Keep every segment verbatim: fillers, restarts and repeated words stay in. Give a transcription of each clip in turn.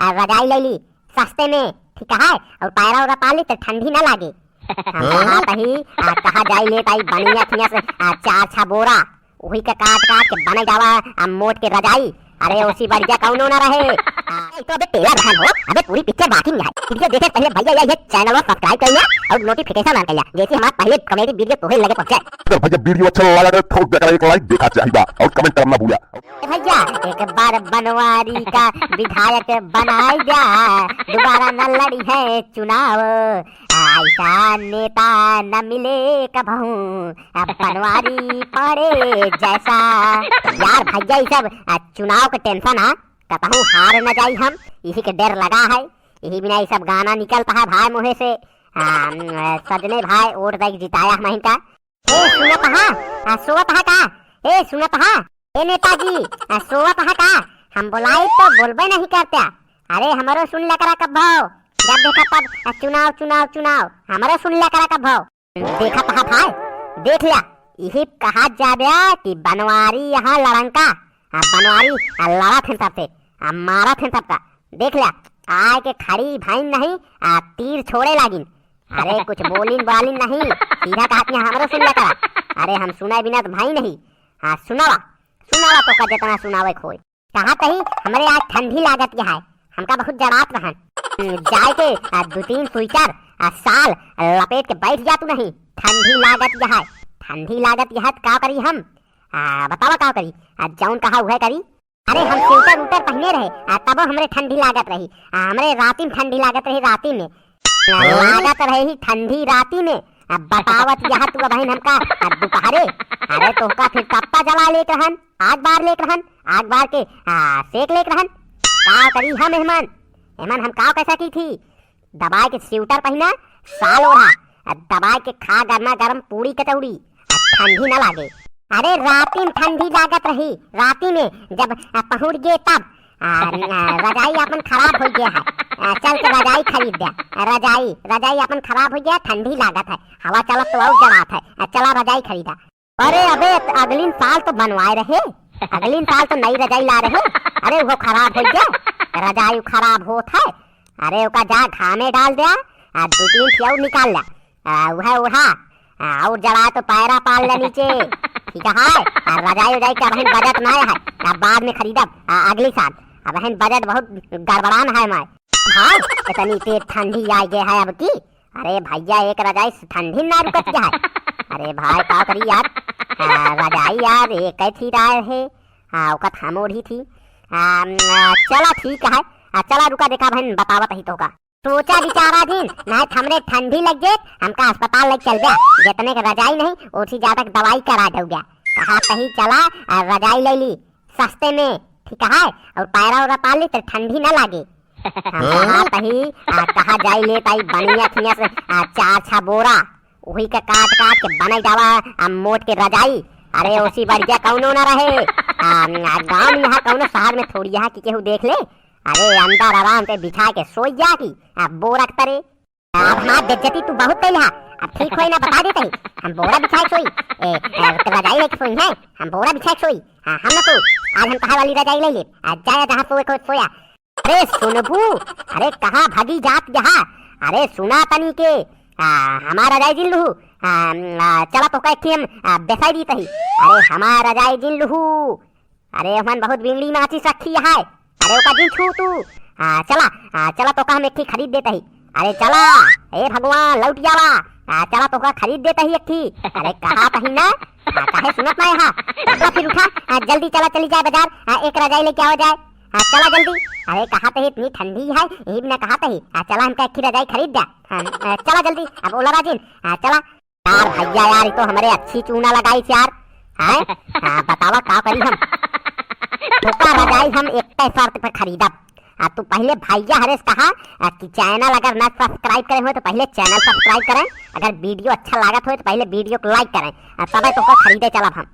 आ, रजाई लइ ली सस्ते में, ठीक है, और पैरा उरा पाल ली तो ठंडी ना लागे। हम कहा तही, आ, कहा जाई ले ताई बनिया थिया से, आ, चार छह बोरा, वही के काट काट के बने जावा, आ, मोट के रजाई। अरे ओसी बढ़िया कौनो ना रहे। आ, ए, तो अबे टेलर रहन हो, अबे पूरी पिक्चर बाकी नहीं है। वीडियो देखे पहले भैया ये, ये चैनल subscribe कर लिया और notification on कर लिया, जैसे हमारा पहले comedy वीडियो तोहे लगे पहुंचे। अगर भैया वीडियो अच्छा लगा तो ठोक देकर एक like देखा चाहिए और comment करना भूला। ए भैया, एक बार बनवारी का विधायक बनाई जा, दोबारा न लड़ी है चुनाव। ऐसा नेता न मिले कबहूँ, अब बनवारी पड़े जैसा। यार भैया, ये सब, आ, चुनाव के tension है, कतहूँ हार न जाई हम, यही के डर लगा है, यही बिना ये सब गाना निकलता है भाई मुँहे से। आ, सजने भाई, वोट दे के जिताया हम इनका। ए, सुनत हा? आ, सोवत हा का? ए, सुनत हा? ए, नेताजी, आ, सोवत हा का? हम बोलाई तो बोलबे नहीं करत्या। अरे, हमरो सुन लिया करा कब भाव। जब देखा तब, आ, चुनाव, चुनाव, चुनाव। हमरो सुन लिया करा कब भाव। देखत हा भाई, देख लिया। यही कहा जाबे कि बनवारी यहाँ लड़ंका। आ, बनवारी, आ, लड़त हैं सबसे। आ, मारत हैं सबका। देख लिया, आए के खड़ी भइन नहीं, आ, तीर छोड़े लागिन। अरे, कुछ बोलिन बालिन नहीं, सीधा कहत यहाँ हमरो सुन लिया करा। अरे, हम सुने बिना तो भाई नहीं। हाँ, सुनावा, सुनावा तोका जितना सुनावे के होय। कहा तही, हमरे आज ठंडी लागत के है, हमका बहुत जड़ात रहन। हम्म, जाए के, आ, दो तीन स्वेटर, आ, साल, आ, लपेट के बैठ जा तू नहीं, ठंडी लागत के है, ठंडी लागत के है, तो का करी हम? आ, बतावा का करी? आ, जौन कहा उहे करी। अरे, हम स्वेटर उटर पहिने रहे, आ, तबो हमरे ठंडी लागत रही। आ, हमरे राती में ठंडी लागत रही, राती में। आ, हाँ? लागत रही ठंडी राती में। अब बतावत यह तू अबहिन हमका, आ, दुपहरे। अरे, तोहका फिर तप्पा जला लेत रहन, आग बार लेत रहन, आग बार के, आ, सेक लेत रहन। का करी हम एहमन? एहमन हम का कह सकी थी? दबाए के स्वेटर पहिना, साल ओढ़ा, आ दबाए के खा गर्मा गर्म पूड़ी कचौड़ी, आ ठंडी ना लागे। अरे राती में ठंडी लागत रही, राती में जब, आ, पहुँच गए तब, आ, आ, रजाई अपन खराब हो गया है, आ, चल के रजाई खरीद दे, आ, रजाई, रजाई अपन खराब हो गया, ठंडी लागत है, हवा चलत तो और जड़ात है, आ, चला रजाई खरीदा। अरे अबे, अगली साल तो बनवाए रहे, अगली साल तो नई रजाई ला रहे। अरे वो खराब हो गया, रजाई खराब होत है। अरे ओका जा घामे डाल दे, आ दो तीन ठिया और निकाल ले, आ, वह ओढ़ा, आ, और जड़ा तो पैरा पाल ले नीचे, ठीक है? आ रजाई उजाई का बहन बजट ना है, आ, बाद में खरीदब, आ, अगली साल। अब बहन बजट बहुत गड़बड़ान है मैं। हाँ, इतनी तेज ठंडी आ गई है अब की। अरे भैया, एक रजाई से ठंडी ना रुकत क्या है? अरे भाई, का करी यार? आ, रजाई यार, एक ही थी रहा है। हाँ, ओकत हम ओढ़ी थी। आ, म, चला ठीक है। आ, चला रुका, देखा बहन, बतावत ही तोका। सोचा बिचारा दिन, ना हमरे ठंडी लग जाए, हमका अस्पताल लग चल जा। जितने के रजाई नहीं, ओसी ज्यादा के दवाई करा दो गया। कहा तही चला, आ, रजाई ले ली। सस्ते में, ठीक है, और पैरा उरा पाल ली तो ठंडी ना लागे। हम हाँ? कहा तही, आ, कहा जाई ले ताई बनिया थिया से, आ, चार छह बोरा, वही का काट काट के बनाई जावा, आ, मोट के रजाई। अरे ओसी बढ़िया कौनो ना रहे। आ, आ, गाँव में यहाँ कौनो शहर में थोड़ी यहाँ की केहू देख ले। अरे अंदर आराम से बिछा के सोई जा की, आ, बोरा के तरे। अब हमार बेइज्जती तू बहुत कइल हा। अब ठीक होई ना, बता देते ही। हम बोरा बिछाए सोई। ए, ए, तो रजाई लेके सोई है। हम बोरा बिछाए सोई। हाँ, हम ना सो। आज हम कहा वाली रजाई ले ले। आ, जाया जहाँ सोए को सोया। अरे सुनबू, अरे कहाँ भागी जात यहाँ? अरे सुना तनी के। आ, हमार रजाई जिन लुहू। आ, आ, चला तो कह के हम, आ, बेसाई दी तही। अरे हमार रजाई जिन लुहू। अरे, ओमन बहुत बीड़ी माचिस रखी है। अरे, ओका जिन छू तू। आ, चला, आ, चला, तोका हम एक ठी खरीद देत ही। अरे, चला, ए भगवान, लौट जावा। आ, चला, तोका खरीद देत ही एक ठी। अरे, कहा तही ना, आ, काहे सुनत ना हा? चला, फिर उठा, आ, जल्दी चला, चली जाए बाजार, आ, एक रजाई लेके आवा जाए। आ, चला जल्दी। अरे, कहा तही इतनी ठंडी है, यही बिना कहा तही। आ, चला, हमका एक ठी रजाई खरीद दे। हाँ, आ, चला जल्दी, अब ओला राजिन, आ, चला। यार भैया यार, ई तो हमरे अच्छी चूना लगाई यार। हैं? हाँ, बतावा का करी हम? ओका रजाई हम एक शर्त पे खरीदब। आ, तू पहले भैया हरेस कहा, आ, कि channel अगर ना subscribe करे हो तो पहले channel subscribe करें, अगर video अच्छा लागत हो तो पहले video को like करें, आ, तबे तोका खरीदे चलब हम।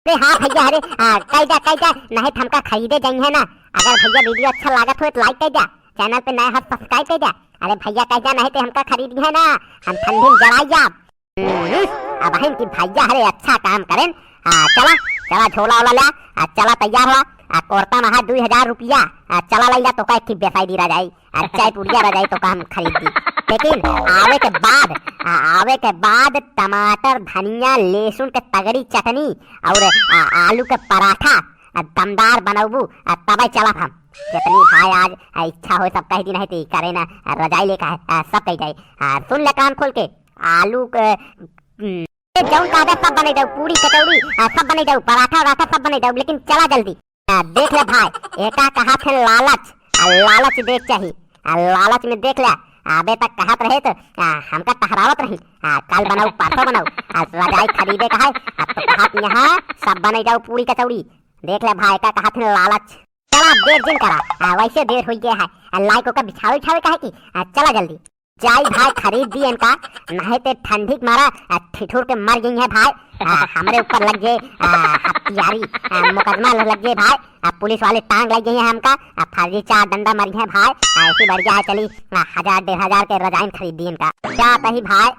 अरे हाँ भैया, अरे, आ, कह जा, कह जा, नहीं तो हमका खरीदे जाई है ना। अगर भैया video अच्छा लागत हो तो like कह जा, channel पे नया हो subscribe कह जा। अरे भैया कह जा, नहीं तो हमका खरीदी है ना, हम ठंडी में जराई जाब। हम्म, अबहिन की भैया हरे अच्छा काम करेन, हाँ, चला, चला, झोला ओला ल्या, आ, चला, तैयार हुआ, आ, कोरता में है दुई हजार रुपया, आ, चला, लइला, तोका एक ठे बेसाई दी रजाई, आ, चाय पुड़िया रजाई तोका हम खरीद दी। लेकिन आवे के बाद, आ, आवे के बाद टमाटर, धनिया, लहसुन के तगड़ी चटनी और, आ, आलू के पराठा, आ, दमदार बनौबू, आ, तबे चलब हम। जितनी भाई आज, आ, इच्छा होय सब कह दी, नहीं तो ई करे ना, आ, रजाई लेके आए, आ, सब कह जाए। आ, सुन ले कान खोल के, आलू के, हम्म, ए, जौन कहबे सब बनई देउ, पूरी कचौड़ी, आ, सब बनई देउ, पराठा वराठा सब बनई देउ, लेकिन चला जल्दी। आ, देख ले भाई, एका कहत है लालच, आ, लालच देख चाही, आ, लालच में देख ले, आबे तक कहत रहे तो, आ, हमका टहरावत रही, आ, कल बनाऊ, परसों बनाऊ, आ, रजाई खरीदे का है, आ, तो कहत यहाँ सब बनई जाऊ पूरी कचौड़ी। देख ले भाई, एका कहत है लालच। चला, देर जिन करा, आ, वैसे देर हो गया है, आ, लाई को का बिछावे उछावे का है कि, आ, चला जल्दी। जाई भाई, खरीद दी इनका, नहीं ते ठंडी के मारा, आ, ठिठुर के मर गई है भाई। आ, हमरे ऊपर लग गए, आ, हत्यारी, आ, मुकदमा लग गए भाई। आ, पुलिस वाले टांग लग गई है हमका, आ, फर्जी चार डंडा मरी है भाई। आ, ऐसी बढ़िया है, चली, आ, हजार डेढ़ हजार के रजाइन खरीद दी इनका। जात ही भाई,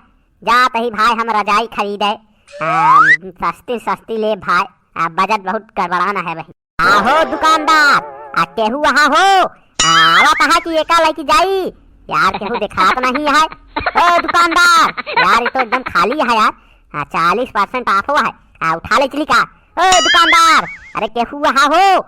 जात ही भाई, हम रजाई खरीदे, आ, सस्ती सस्ती ले भाई। आ, बजट बहुत गड़बड़ाना है भाई। आहो दुकानदार, आ केहू वहाँ हो? आ, आवत है कि एका लइके जाई? यार, केहू देखात नहीं है। ओ दुकानदार, यार, ये तो एकदम खाली है यार। आ, चालीस परसेंट ऑफ हुआ है। आ, उठा ले चली का? ओ दुकानदार, अरे केहू वहाँ हो?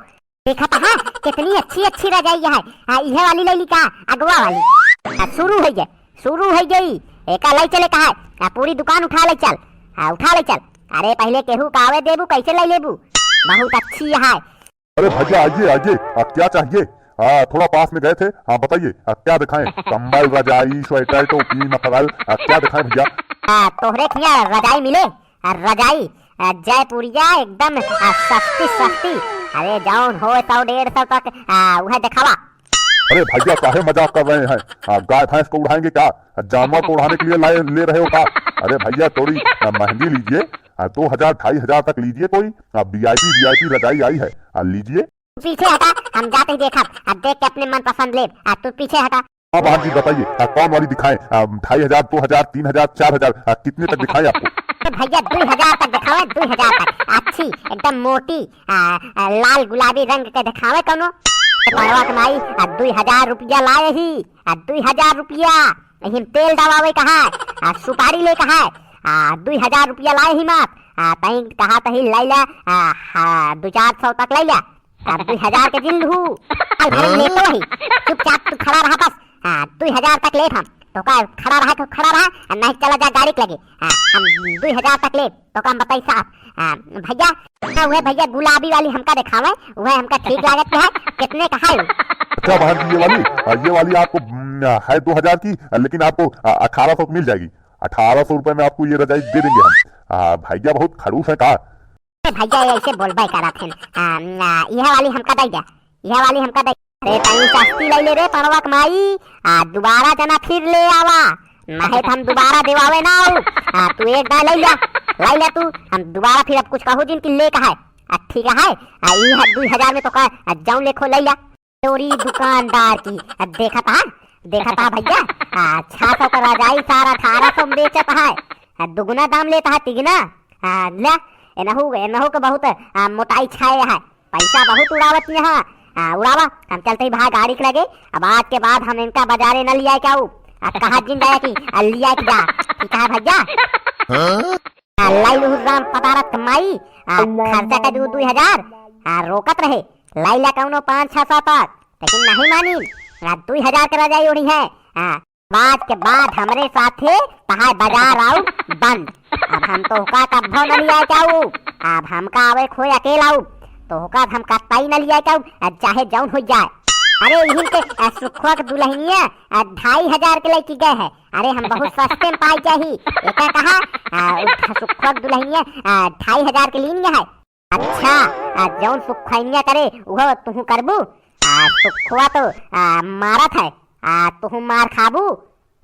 देखत है, कितनी अच्छी अच्छी रजाई है। आ, इहे वाली ले ली का? अगवा वाली। आ, शुरू हो गए। शुरू हो गई, एका लई चले कहा है, आ, पूरी दुकान उठा ले चल, आ, उठा ले चल। अरे पहले केहू का आवे देबू, कैसे लई लेबू? बहुत अच्छी है। अरे भैया आइए, आइए, आ, क्या चाहिए? हाँ, थोड़ा पास में गए थे। हाँ बताइए, आ, क्या दिखाएं? कंबल, रजाई, स्वेटर, टोपी, मफरल, आ, क्या दिखाएं भैया? आ, तोहरे खिया रजाई मिले, आ, रजाई, आ, जयपुरिया एकदम, आ, सस्ती सस्ती। अरे जौन हो सौ डेढ़ सौ तक, आ, वह दिखावा। अरे भैया, काहे मजाक कर रहे हैं? आ, गाय भैंस को उड़ाएंगे क्या? जानवर को उड़ाने के लिए लाए, ले रहे हो क्या? अरे भैया, थोड़ी, आ, महंगी लीजिए, आ, दो हजार, ढाई हजार तक लीजिए कोई। आ, VIP, VIP रजाई आई है, आ, लीजिए। पीछे हटा, हम जाते ही देखब, अब देख के अपने मन पसंद लेब। आ, तू पीछे हटा। हाँ बहन जी, बताइए, आ, कौन वाली दिखाएं? आ, ढाई हजार, दो हजार, तीन हजार, चार हजार, आ, कितने तक दिखाएं आपको? अरे भैया, दुई हजार तक दिखावे, दुई हजार तक। अच्छी, एकदम मोटी, आ, आ, लाल गुलाबी रंग के दिखावे कौनो। पड़वा के माई, आ, दुई हजार रुपया लाए ही, आ, दुई हजार रुपया, यही में तेल दबावे कहा, आ, सुपारी ले कहा, आ, दुई हजार रुपया लाए ही मात, आ, तई कहा तही लैला, आ, हाँ, दो चार सौ तक लैला, आ, दुई हजार के जिन लू, कल भर हम लेतो ही, चुपचाप तू खड़ा रहा बस, आ, दुई हजार तक लेत हम, तो का खड़ा रहा तो खड़ा रहा, आ, नहीं चला जा गाड़ी के लगे, आ, हम दुई हजार तक लेब। तो काम बताई साहब, आ, भैया, हाँ, वह भैया गुलाबी वाली हमका दिखावे, वह हमका ठीक लागत है। कितने का है वो? अच्छा बहन जी, ये वाली, आ, ये वाली आपको, हम्म, है दो हजार की, लेकिन आपको, आ, अठारह सौ की मिल जाएगी। अठारह सौ रुपए में आपको ये रजाई दे देंगे हम। आ, भैया बहुत खड़ूस है का? ए भैया, ये ऐसे बोलबे करत हन। आ, आ, यह वाली हमका दे दे। यह वाली हमका दे। अरे तनी सस्ती लई ले रे पड़वा के माई, आ, दोबारा जना फिर ले आवा, नहीं तो हम दोबारा देवावे ना आऊ। आ, तू एक दाय लई ल्या, लई ल्या तू, हम दोबारा फिर अब कुछ कहू जिन कि ले का है। आ, ठीक है, आ, ई है दुई हजार में तो का, आ, जौन लेखो लई ल्या। तोरी दुकानदार की, आ, देखा था, देखा था भैया, आ, छह सौ का रजाई सारा अठारह सौ में बेचत है, आ, दुगुना दाम लेता है, तिगुना। आ, ले, एनहू, एनहू के बहुत, आ, मोटाई छाए है। पैसा बहुत उड़ावत यहाँ। आ, उड़ावा, हम चलते ही भाग गाड़ी के लगे। अब आज के बाद हम इनका बाजारे न लिया के आऊ। आ, कहा जिन जाए कि, आ, लिया के जा। ठीक है भैया? हाँ? आ, लाई लू राम पदारथ कमाई, आ, खर्चा कर दू दुई हजार, आ, रोकत रहे। लाई ला कौनो पाँच छह सौ तक, लेकिन नहीं मानी। आ, दुई हजार के रजाई ओढ़ी है। आ, आज के बाद हमरे साथे तहार बाजार आऊ बंद। अब हम तोहका कब्बो न लिया जाऊ। अब हमका आवे खोए अकेल आऊ। तोहका हम कत्ताई न लिया जाऊ। अब चाहे जौन हो जाए। अरे इहिन के, आ, सुखवा के दुल्हनिया, आ, ढाई हजार के लेके गए है। अरे हम बहुत सस्ते में पाई जाही। एका कहा, आ, उ सुखवा के दुल्हनिया, आ, ढाई हजार के लीन है। अच्छा, आ, जौन सुखैनिया करे, उहो तुहू करबू? आ, सुखवा तो, आ, मारत है, आ, तुहू मार खाबू?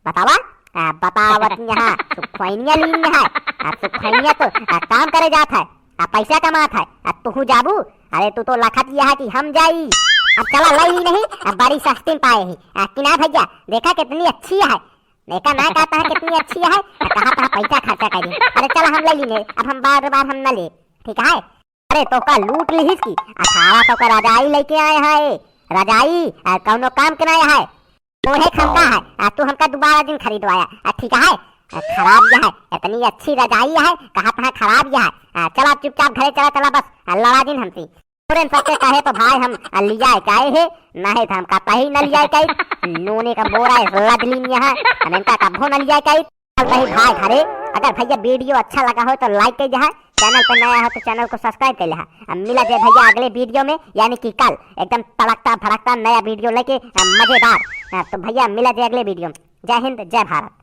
बतावा, आ, बतावत यहाँ सुखैनिया लीन है, आ, सुखैनिया तो, आ, काम करे जात है, आ, पैसा कमात है, आ, तुहू जाबू? अरे तू तो लखत यह है कि हम जाई। अब चला लई ली नहीं, अब बड़ी सस्ती में पाए ही। आ, कि ना भैया, देखा कितनी अच्छी है, देखा ना कहता है कितनी अच्छी है, आ, कहा कहा पैसा खर्चा करी। अरे चला हम लई ली नहीं, अब हम बार बार हम न ले। ठीक है? अरे, तोका लूट लिहिस कि अठारह सौ का रजाई लेके आए है, रजाई, आ, कौनो काम के नहीं है, तोहे खमका है, आ, तू हमका दोबारा जिन खरीदवाया, आ, ठीक है? आ, खराब यह है, इतनी अच्छी रजाई है, कहा तहाँ खराब यह है, आ, चला चुपचाप घरे चला, चला बस, आ, लड़ा जिन हमसे। तोरे सबके कहे तो भाई हम, आ, लिया के आए है, नहीं तो हम कतही न लिया के आई, नूने का बोरा है, लदलीन यहाँ, हम इनका कभो न लिया के आई। चल रही भाई घरे। अगर भैया video अच्छा लगा हो तो like कर दे, channel पर नया हो तो channel को subscribe कर ले। अब मिला जाए भैया अगले video में, यानी कि कल एकदम तड़कता भड़कता नया video लेके, अ, मजेदार। अ, तो भैया मिला जाए अगले video में। जय हिंद, जय भारत।